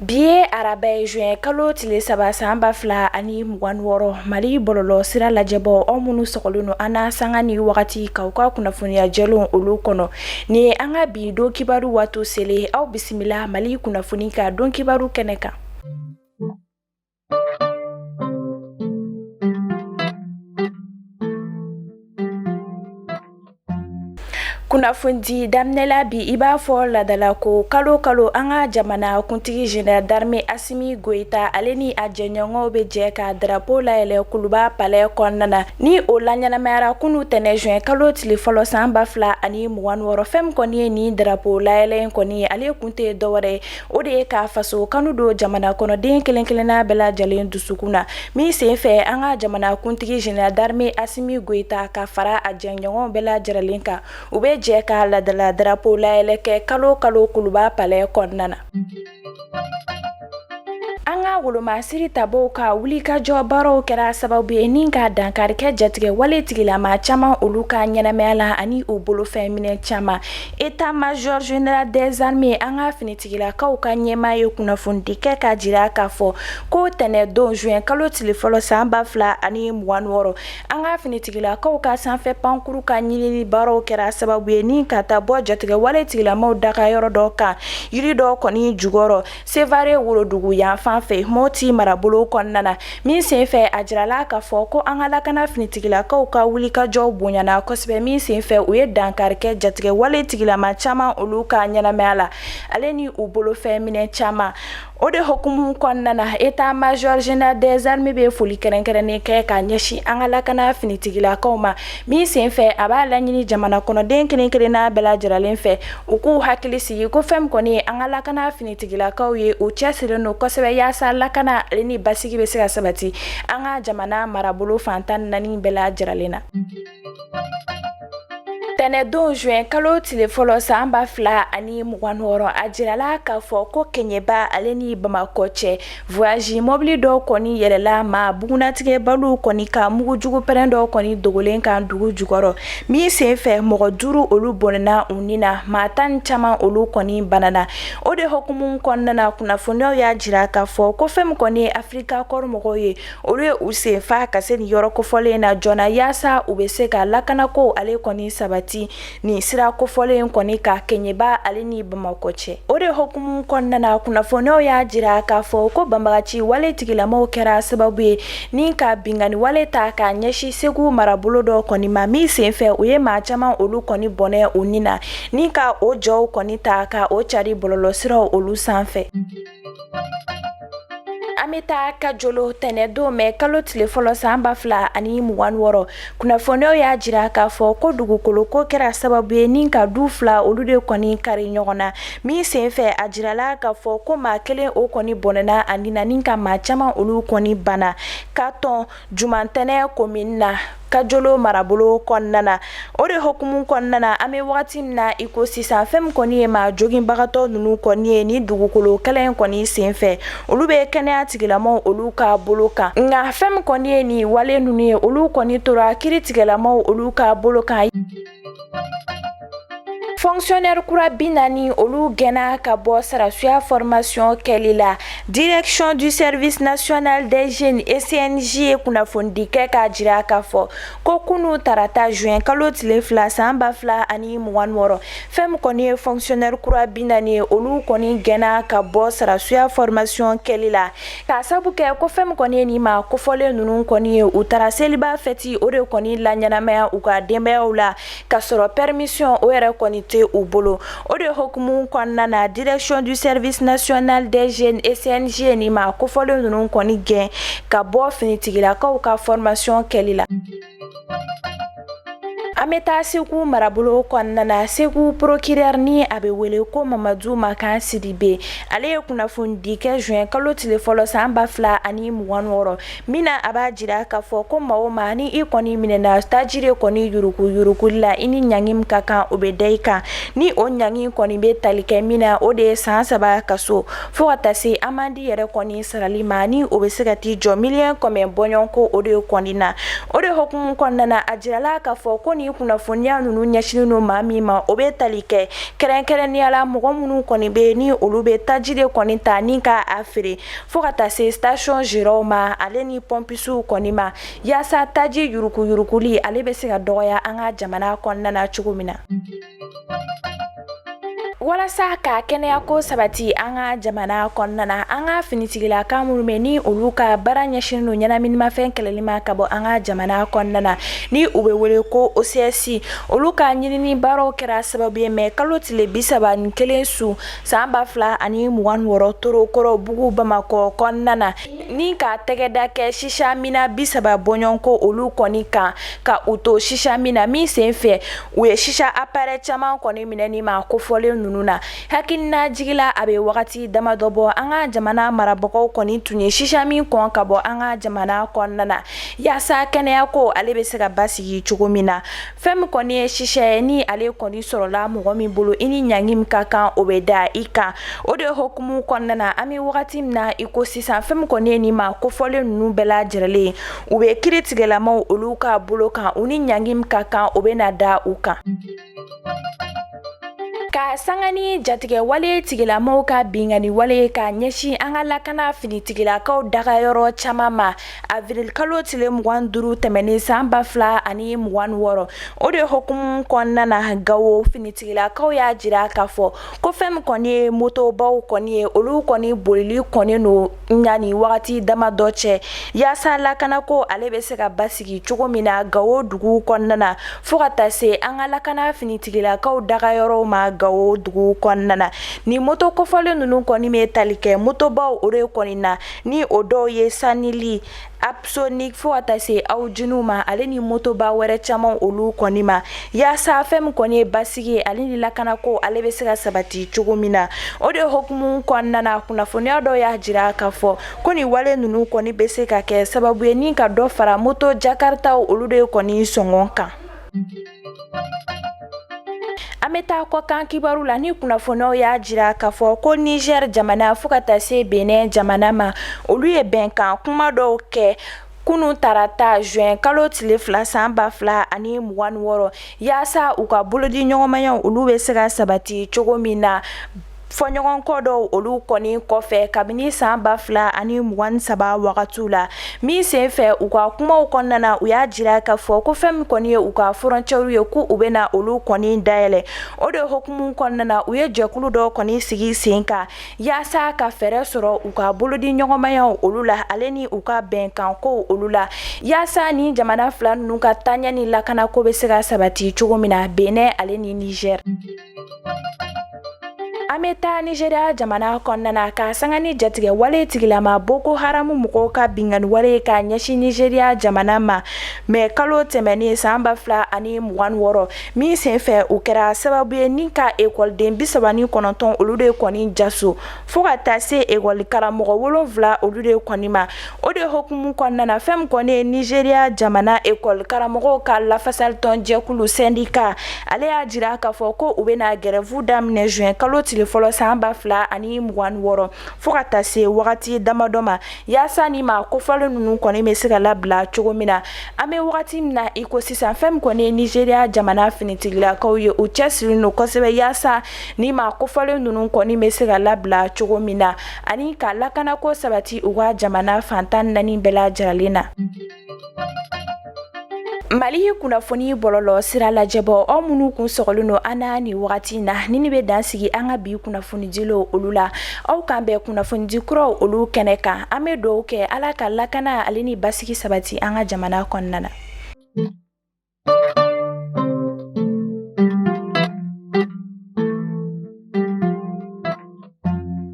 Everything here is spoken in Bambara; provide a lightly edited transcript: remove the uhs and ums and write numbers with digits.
Bi ye araba ye juin kalo tile 3 san 2026. Mali bɔlɔlɔ sira lajɛbɔ, aw minnu sɔgɔlen don an na sanga ni wagati k'aw ka kunnafoniya jɛlenw olu kɔnɔ, nin ye an ka bi don kibaru waati selen. Aw bisimila Mali kunnafoni ka don kibaru kɛnɛ kan. Kunnafonidi daminɛ la bi, i b'a fɔ ladala ko kalo kalo an ka jamana kuntigi général d'armée Asimi Goyita, ale ni a jɛɲɔgɔnw bɛ jɛ ka drapeau layɛlɛ Kuluba palais kɔnɔna na. Ni o laɲɛnamayara kunu tɛnɛ juin kalo tile fɔlɔ san 2026. Fɛn min kɔni ye nin drapeau layɛlɛ in kɔni ye, ale kun tɛ dɔwɛrɛ ye, o de ye ka faso kanu don jamana kɔnɔden kelen kelenna bɛɛ lajɛlen dusukun na. Min sen fɛ, an ka jamana kuntigi général d'armée Asimi Goyita ka fara a jɛɲɔgɔnw bɛɛ lajɛlen kan, u bɛ jɛ ka ladala drapeau layɛlɛ kɛ kalo kalo Kuluba palais kɔnɔna na. An ka wolomasiri tabaw ka wulikajɔ baaraw kɛra sababu ye ni ka dankari kɛ jatigɛ wale tigilama caman olu ka ɲɛnamaya la ani u bolofɛn minɛ caman. État major général des armées, an ka finitigilakaw ka ɲɛmaa ye kunnafonidi kɛ k'a jira k'a fɔ ko tɛnɛ don juin kalo tile fɔlɔ san 2026, an ka finitigilakaw ka sanfɛ pankuru ka ɲinini baaraw kɛra sababu ye ni ka taa bɔ jatigɛ wale tigilamaw daga yɔrɔ dɔ kan, yiri dɔ kɔni jukɔrɔ, Sevare worodugu yanfan fɛ, Moti marabolo kɔnɔna na. Min senfɛ, a jirala k'a fɔ ko an ka lakana finitigilakaw ka wulikajɔ bonyana kosɛbɛ. Min senfɛ, u ye dankari kɛ jatigɛ wale tigilama caman olu ka ɲɛnamaya la, ale ni u bolofɛn minɛ caman. O de hukumu kɔnɔna na, état major général des armées bɛ foli kɛrɛnkɛrɛnnen kɛ ka ɲɛsin an ka lakana finitigilakaw ma. Min senfɛ, a b'a laɲini jamana kɔnɔden kelen kelenna bɛɛ lajɛlen fɛ, u k'u hakili sigi ko fɛn min kɔni ye an ka lakana finitigilakaw ye, u cɛsirilen don kosɛbɛ yaasa lakana ale ni basigi bɛ se ka sabati an ka jamana marabolo fan 14 bɛɛ lajɛlen na. Tɛnɛdon juin kalo tile fɔlɔ san 2026, a jirala k'a fɔ ko Kɛɲɛba ale ni Bamakɔ cɛ, voyage mɔbili dɔ kɔni yɛlɛla maa bugunnatigɛbaliw kɔni ka mugujugu pɛrɛn dɔ kɔni dogolen kan dugu jukɔrɔ. Min senfɛ, mɔgɔ 5 olu bɔnɛna u ni na, maa tan ni caman olu kɔni banana. O de hukumu kɔnɔna na, kunnafoniyaw y'a jira k'a fɔ ko fɛn min kɔni ye Africa Corps mɔgɔw ye, olu ye u sen fa ka se nin yɔrɔ kofɔlen na joona yaasa u bɛ se ka lakanako ale kɔni sabati nin sira kofɔlen kɔni ka Kɛɲɛba ale ni Bamakɔ cɛ. O de hukumu kɔnɔna na, kunnafoniyaw y'a jira k'a fɔ ko banbagaci wale tigilamaw kɛra sababu ye ni ka binkanni wale ta k'a ɲɛsin Segu marabolo dɔ kɔni ma. Min senfɛ, u ye maa caman olu kɔni bɔnɛ u ni na ni ka o jaw kɔni ta ka o cari bɔlɔlɔsiraw olu sanfɛ. An bɛ taa Kajolo tɛnɛdon mɛ kalo tile fɔlɔ san 2026, kunnafoniyaw y'a jira k'a fɔ ko dugukolo ko kɛra sababu ye ni ka du fila olu de kɔni kari ɲɔgɔn na. Min senfɛ, a jirala k'a fɔ ko maa kelen o kɔni bɔnɛna a ni na ni ka maa caman olu kɔni bana ka tɔn Jumantɛnɛ komini na, Kajolo marabolo kɔnɔna na. O de hukumu kɔnɔna na, an bɛ wagati min na i ko sisan, fɛn min kɔni ye maa joginbagatɔ ninnu kɔni ye ni dugukolo kɛlɛ in kɔni senfɛ, olu bɛ kɛnɛya tigilamaw olu ka bolo kan. Nka fɛn min kɔni ye nin wale ninnu ye, olu kɔni tora kiritigɛlamaw olu ka bolo kan. Fonctionnaire kura 40 olu gɛnna ka bɔ sarasuya formation kɛli la. Direction du service national des jeunes SNJ ye kunnafonidi kɛ k'a jira k'a fɔ ko kunu tarata juin kalo tile 2 san 2026, fɛn min kɔni ye fonctionnaire kura 40 ye, olu kɔni gɛnna ka bɔ sarasuya formation kɛli la, k'a sabu kɛ ko fɛn min kɔni ye nin maa kofɔlen ninnu kɔni ye, u taara seliba fɛti o de kɔni laɲɛnamaya u ka denbayaw la k'a sɔrɔ permission o yɛrɛ kɔni tɛ u bolo. O de hukumu kɔnɔna na, direction du service national des jeunes SNJ nin maa kofɔlen ninnu kɔni gɛn ka bɔ finitigilakaw ka formation kɛli la. An bɛ taa Segu marabolo kɔnɔna na. Segu procureur ni a bɛ wele ko Mamadu Makan Sidibe, ale ye kunnafonidi kɛ juin kalo tile fɔlɔ san 2026 min na, a b'a jira k'a fɔ ko maa o maa ni i kɔni minɛna taji de kɔni yuruku yurukuli la, i ni ɲangi min ka kan, o bɛ da i kan. Ni o ɲangi kɔni bɛ tali kɛ min na, o de ye san 3 kaso fo ka taa se amandi yɛrɛ kɔni sarali ma, ni o bɛ se ka t'i jɔ miliyɔn 100 bɔɲɔgɔnko o de kɔni na. O de hukumu kɔnɔna na, a jirala k'a fɔ ko nin kunnafoniya ninnu ɲɛsinnen don maa min ma, o bɛ tali kɛ kɛrɛnkɛrɛnnenya la mɔgɔ minnu kɔni bɛ ni olu bɛ taji de kɔni ta ni ka a feere, fo ka taa se station gérantw ma, ale ni pɔmpisiw kɔni ma, yaasa taji yuruguyuruguli ale bɛ se ka dɔgɔya an ka jamana kɔnɔna na cogo min na. Walasa ka kɛnɛyako sabati an ka jamana kɔnɔna na, an ka finitigilaka minnu bɛ ni olu ka baara ɲɛsinnen don ɲɛnaminimafɛn kɛlɛli ma ka bɔ an ka jamana kɔnɔna na, ni u bɛ wele ko OCS, olu ka ɲinini baaraw kɛra sababu ye mɛ kalo tile 31 su san 2026 Torokɔrɔbugu Bamakɔ kɔnɔna na, ni ka tɛgɛda kɛ sisa minna 30 bɔɲɔgɔnko olu kɔni kan, ka u to sisa min na, min sen fɛ u ye sisa appareil caman kɔni minɛ ni maa kofɔlen ninnu na. Hakilinajigin la, a bɛ wagati damadɔ bɔ, an ka jamana marabagaw kɔni tun ye sisa min kɔn ka bɔ an ka jamana kɔnɔna na, yaasa kɛnɛyako ale bɛ se ka basigi cogo min na. Fɛn min kɔni ye sisa ye, ni ale kɔni sɔrɔla mɔgɔ min bolo, i ni ɲangi min ka kan, o bɛ da i kan. O de hukumu kɔnɔna na, an bɛ wagati min na i ko sisan, fɛn min kɔni ye nin maa kofɔlen ninnu bɛɛ lajɛlen, u bɛ kiritigɛlamaw olu ka bolo kan, u ni ɲangi min ka kan, o bɛ na da u kan. Ka sanga ni jatigɛwale tigilamaw ka binkanni wale ka ɲɛsin an ka lakana finitigilakaw dagayɔrɔ caman ma avril kalo tile 25 tɛmɛnen san 2026, o de hukumu kɔnɔna na, Gawo finitigilakaw y'a jira k'a fɔ ko fɛn min kɔni ye motobaw kɔni ye, olu kɔni bolili kɔnnen don yanni wagati damadɔ cɛ, yaasa lakanako ale bɛ se ka basigi cogo min na Gawo dugu kɔnɔna na, fo ka taa se an ka lakana finitigilakaw dagayɔrɔw ma Gawo dugu kɔnɔna na. Ni moto kofɔlen ninnu kɔni bɛ tali kɛ motobaw o de kɔni na, ni o dɔw ye Sanili, Apsonic, fo ka taa se Awjiniw ma, ale ni motoba wɛrɛ caman olu kɔni ma, yaasa fɛn min kɔni ye basigi ye ale ni lakanako ale bɛ se ka sabati cogo min na. O de hukumu kɔnɔna na, kunnafoniya dɔw y'a jira k'a fɔ ko nin wale ninnu kɔni bɛ se ka kɛ sababu ye ni ka dɔ fara moto jakaritaw olu de kɔni sɔngɔ kan. An bɛ taa kɔkan kibaru la, ni kunnafoniyaw y'a jira k'a fɔ ko Niger jamana fo ka taa se Benin jamana ma, olu ye bɛnkan kuma dɔw kɛ kunun tarata juin kalo tile 2 san 2026, yaasa u ka bolodi ɲɔgɔnmayaw olu bɛ se ka sabati cogo min na, fɔɲɔgɔnkɔ dɔw olu kɔni kɔfɛ kabini san 2023 wagatiw la. Min sen fɛ, u ka kumaw kɔnɔna na, u y'a jira k'a fɔ ko fɛn min kɔni ye u ka frontières ye, ko u bɛna olu kɔni dayɛlɛ. O de hukumu kɔnɔna na, u ye jɛkulu dɔ kɔni sigi sen kan yaasa ka fɛɛrɛ sɔrɔ u ka bolodi ɲɔgɔnmayaw olu la, ale ni u ka bɛnkankow olu la, yaasa ni jamana fila ninnu ka taaɲɛ ni lakanako bɛ se ka sabati cogo min na, Benin ale ni Niger. An bɛ taa Nigeria jamana kɔnɔna na, ka sanga ni jatigɛ wale tigilama Boko Haram mɔgɔw ka binkanni wale ka ɲɛsin Nigeria jamana ma mɛ kalo tɛmɛnen san 2026, min senfɛ u kɛra sababu ye ni ka ekɔliden 39 olu de kɔni jaso, fo ka taa se ekɔli karamɔgɔ 7 olu de kɔni ma. O de hukumu kɔnɔna na, fɛn min kɔni ye Nigeria jamana ekɔli karamɔgɔw ka lafasalitɔn jɛkulu syndicat, ale y'a jira k'a fɔ ko u bɛna grève daminɛ juin kalo tile fɔlɔ san 2026, fo ka taa se wagati damadɔ ma, yaasa ni maa kofɔlen ninnu kɔni bɛ se ka labila cogo min na. An bɛ wagati min na i ko sisan, fɛn min kɔni ye Nigeria jamana finitigilakaw ye, u cɛsirilen don kosɛbɛ yaasa ni maa kofɔlen ninnu kɔni bɛ se ka labila cogo min na, ani ka lakanako sabati u ka jamana fan 14 bɛɛ lajɛlen na. Mali kunnafoni bɔlɔlɔ sira lajɛbɔ, aw minnu kun sɔgɔlen don an na nin wagati na, ni bɛ dan sigi an ka bi kunnafonidilaw olu la. Aw k'an bɛn kunnafonidi kuraw olu kɛnɛ kan. An bɛ dugawu kɛ Ala ka lakana ale ni basigi sabati an ka jamana kɔnɔna na.